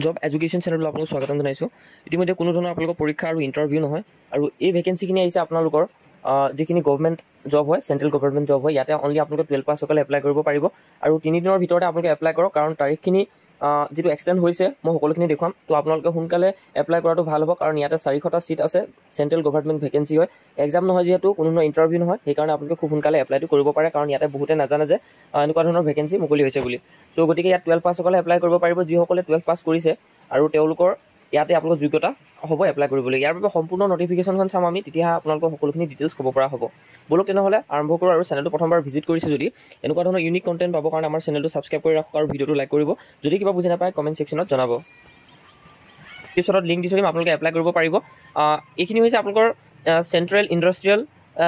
Job education চেনেললৈ আপোনালোক স্বাগতম জনাইছোঁ। ইতিমধ্যে কোনো ধৰণৰ আপোনালোকৰ পৰীক্ষা আৰু ইণ্টাৰভিউ নহয় আৰু এই ভেকেঞ্চিখিনি আহিছে আপোনালোকৰ যিখিনি গভমেণ্ট জব হয়, চেণ্ট্ৰেল গভৰ্ণমেণ্ট জব হয়। ইয়াতে অনলি আপোনালোকে 12 পাছসকলে এপ্লাই কৰিব পাৰিব আৰু 3 দিনৰ ভিতৰতে আপোনালোকে এপ্লাই কৰক, কাৰণ তাৰিখখিনি যিটো এক্সটেণ্ড হৈছে মই সকলোখিনি দেখুৱাম। তো আপোনালোকে সোনকালে এপ্লাই কৰাটো ভাল হ'ব, কাৰণ ইয়াতে 400টা ছিট আছে। চেণ্ট্ৰেল গভৰ্ণমেণ্ট ভেকেঞ্চি হয়, এক্সাম নহয় যিহেতু, কোনো ধৰণৰ ইণ্টাৰভিউ নহয়, সেইকাৰণে আপোনালোকে খুব সোনকালে এপ্লাইটো কৰিব পাৰে, কাৰণ ইয়াতে বহুতে নাজানে যে এনেকুৱা ধৰণৰ ভেকেঞ্চি মুকলি হৈছে বুলি। চ' গতিকে ইয়াত 12 পাছসকলে এপ্লাই কৰিব পাৰিব। যিসকলে 12 পাছ কৰিছে আৰু তেওঁলোকৰ ইয়াতে আপোনালোকৰ যোগ্যতা হ'ব এপ্লাই কৰিবলৈ। ইয়াৰ বাবে সম্পূৰ্ণ নটিফিকেশ্যনখন চাম আমি, তেতিয়া আপোনালোকৰ সকলোখিনি ডিটেইলছ ক'ব পৰা হ'ব। ব'লক তেনেহ'লে আৰম্ভ কৰোঁ। আৰু চেনেলটো প্ৰথমবাৰ ভিজিট কৰিছে যদি, এনেকুৱা ধৰণৰ ইউনিক কণ্টেণ্ট পাবৰ কাৰণে আমাৰ চেনেলটো ছাবস্ক্ৰাইব কৰি ৰাখক আৰু ভিডিঅ'টো লাইক কৰিব। যদি কিবা বুজি নাপায়, কমেণ্ট ছেকশ্যনত জনাব। পিছত লিংক দি থৈ দিম, আপোনালোকে এপ্লাই কৰিব পাৰিব। এইখিনি হৈছে আপোনালোকৰ চেণ্ট্ৰেল ইণ্ডাষ্ট্ৰিয়েল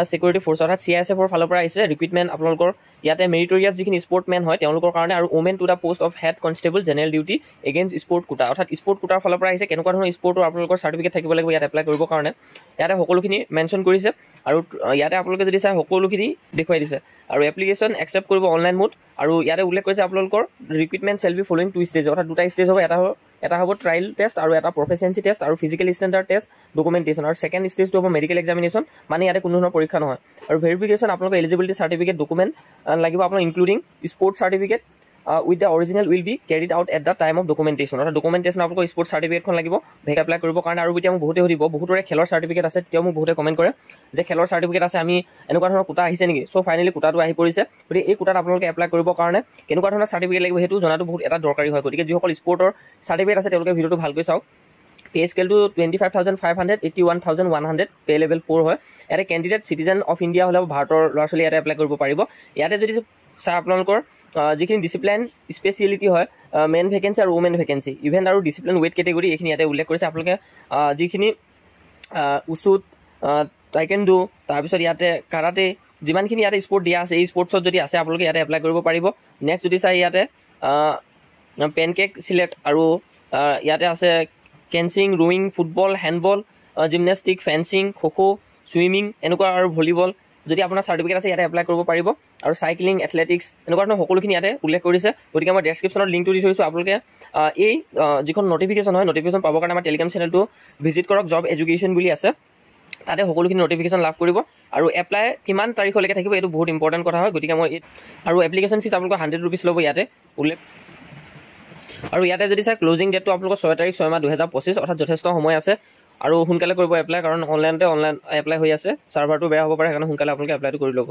ছিকিউৰিটি ফ'ৰ্চ অৰ্থাৎ চিআইএছএফৰ ফালৰ পৰা আহিছে ৰিক্ৰুইটমেণ্ট। আপোনালোকৰ ইয়াতে মেৰিটৰিয়াছ যিখিনি স্পৰ্টমেন হয় তেওঁলোকৰ কাৰণে আৰু women to the post of head constable, general duty, against sport quota অৰ্থাৎ স্পৰ্ট কোটাৰ ফালৰ পৰা আহিছে। কেনেকুৱা ধৰণৰ স্পৰ্টৰ আপোনালোকৰ চাৰ্টিফিকেট থাকিব লাগিব ইয়াত এপ্লাই কৰিবৰ কাৰণে, ইয়াতে সকলোখিনি মেনশ্যন কৰিছে। আৰু ইয়াতে আপোনালোকে যদি চাই, সকলোখিনি দেখুৱাই দিছে। আৰু এপ্লিকেশ্যন একচেপ্ট কৰিব অনলাইন মোড আৰু ইয়াতে উল্লেখ কৰিছে আপোনালোকৰ recruitment shall be following two stage অৰ্থাৎ দুটা ষ্টেজ হ'ব। এটা হ'ব ট্ৰায়েল টেষ্ট আৰু এটা প্ৰফিচিয়েঞ্চি টেষ্ট আৰু ফিজিকেল ষ্টেণ্ডাৰ্ড টেষ্ট, ডকুমেণ্টেশ্যন আৰু ছেকেণ্ড ষ্টেজটো হ'ব মেডিকেল এক্সামিনেশ্যন, মানে ইয়াতে কোনো ধৰণৰ পৰীক্ষা নহয়। আৰু ভেৰিফিকেশ্যন আপোনালোকৰ এলিজিবিলিটি চাৰ্টিফিকেট, ডকুমেণ্ট লাগিব আপোনাৰ, including sport certificate with the original, will be carried out at the time of documentation। অৰ্থাৎ ডকুমেণ্টেশ্যন আপোনালোকৰ স্পৰ্টছ চাৰ্টিফিকেটখন লাগিব এপ্লাই কৰিবৰ কাৰণে। আৰু এতিয়া মোক বহুতে সুধিব, বহুতৰে খেলৰ চাৰ্টিফিকেট আছে, তেতিয়াও মোক বহুতে কমেণ্ট কৰে যে খেলৰ চাৰ্টিফিকেট আছে, আমি এনেকুৱা ধৰণৰ কোটা আহিছে নেকি? চ' ফাইনেলি কোটাটো আহি পৰিছে। গতিকে এই কোটাত আপোনালোকে এপ্লাই কৰিবৰ কাৰণে কেনেকুৱা ধৰণৰ চাৰ্টিফিকেট লাগিব, সেইটো জনাটো বহুত এটা দৰকাৰী হয়। গতিকে যিসকল স্পৰ্টৰ চাৰ্টিফিকেট আছে, তেওঁলোকে ভিডিঅ'টো ভালকৈ চাওক। পে স্কেলটো 25,500, 81,100, pay level 4 হয়। ইয়াতে কেণ্ডিডেট চিটিজেন অফ ইণ্ডিয়া হ'লেও, ভাৰতৰ ল'ৰা ছোৱালী ইয়াতে এপ্লাই কৰিব পাৰিব। ইয়াতে যদি চাই, আপোনালোকৰ যিখিনি ডিচিপ্লিন স্পেচিয়েলিটি হয়, মেন ভেকেঞ্চি আৰু ওমেন ভেকেঞ্চি, ইভেণ্ট আৰু ডিচিপ্লিন ৱেইট কেটেগৰী, এইখিনি ইয়াতে উল্লেখ কৰিছে। আপোনালোকে যিখিনি উচু, টাইকোৱাণ্ডো, তাৰপিছত ইয়াতে কাৰাটে, যিমানখিনি ইয়াতে স্পৰ্ট দিয়া আছে, এই স্পৰ্টছত যদি আছে, আপোনালোকে ইয়াতে এপ্লাই কৰিব পাৰিব। নেক্সট যদি চাই, ইয়াতে পেনকেক চিলেট আৰু ইয়াতে আছে fencing, rowing, football, handball, gymnastic, fencing, kho kho, swimming এনেকুৱা আৰু ভলীবল, যদি আপোনাৰ চাৰ্টিফিকেট আছে, ইয়াতে এপ্লাই কৰিব পাৰিব। আৰু চাইক্লিং, এথলেটিক্স, এনেকুৱা ধৰণৰ সকলোখিনি ইয়াতে উল্লেখ কৰিছে। গতিকে মই ডেছক্ৰিপশ্যনত লিংকটো দি থৈছোঁ। আপোনালোকে এই যিখন নটিফিকেশ্যন হয়, নটিফিকেশ্যন পাবৰ কাৰণে আমাৰ টেলিগ্ৰাম চেনেলটো ভিজিট কৰক, জব এডুকেশ্যন বুলি আছে, তাতে সকলোখিনি নটিফিকেশ্যন লাভ কৰিব। আৰু এপ্লাই কিমান তাৰিখলৈকে থাকিব, এইটো বহুত ইম্পৰ্টেণ্ট কথা হয়। গতিকে মই এই আৰু এপ্লিকেশ্যন ফিজ আপোনালোকৰ 100 ৰুপিজ ল'ব ইয়াতে উল্লেখ। আৰু ইয়াতে যদি চাই, ক্লজিং ডেটটো আপোনালোকৰ 6 তাৰিখ 6 মাহ 2025, অৰ্থাৎ যথেষ্ট সময় আছে। আৰু সোনকালে কৰিব এপ্লাই, কাৰণ অনলাইনতে অনলাইন এপ্লাই হৈ আছে, ছাৰ্ভাৰটো বেয়া হ'ব পাৰে, সেইকাৰণে সোনকালে আপোনালোকে এপ্লাইটো কৰি ল'ব।